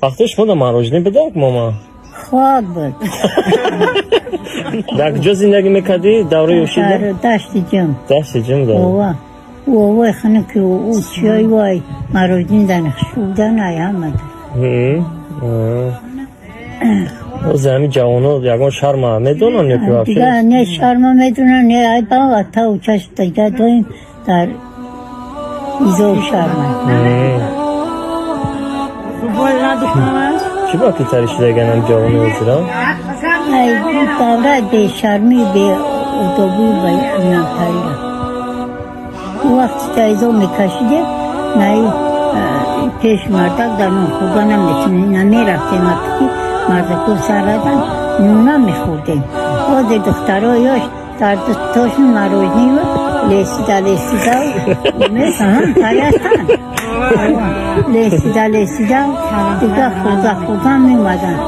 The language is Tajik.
Вақте шумо да мороженое бидан, мама? Хок буд. Дар куҷо зиндагӣ мекардӣ давраи ёшида? Дар Дашти Ҷим. Дашти Ҷим да. Ова. Овои хунуки ӯ чиёй вай мороженое дан шудан ай ҳамада. Ози ҳами ҷавоно ягон шарма медонанд ё ки вообще? Дига не шарма медонанд, не айба тау чашм, дига доим дар изои шарма. Чӣ ба ки тари шидаганам ҷавони ҳозира? Ай давраи бешармӣ, беодобӣ ва инамтарира. Ӯ вақти таизо мекашидем, наи пеш мардак дар нон хӯрда наметунем, намерафтем, ки мардаку сарадан нун намехӯрдем. Ҳозир духтаро ёш дар дастошон мороженое лесида лесида ҳастанд, лесида лесида дига хӯрда хӯрда меомаданд.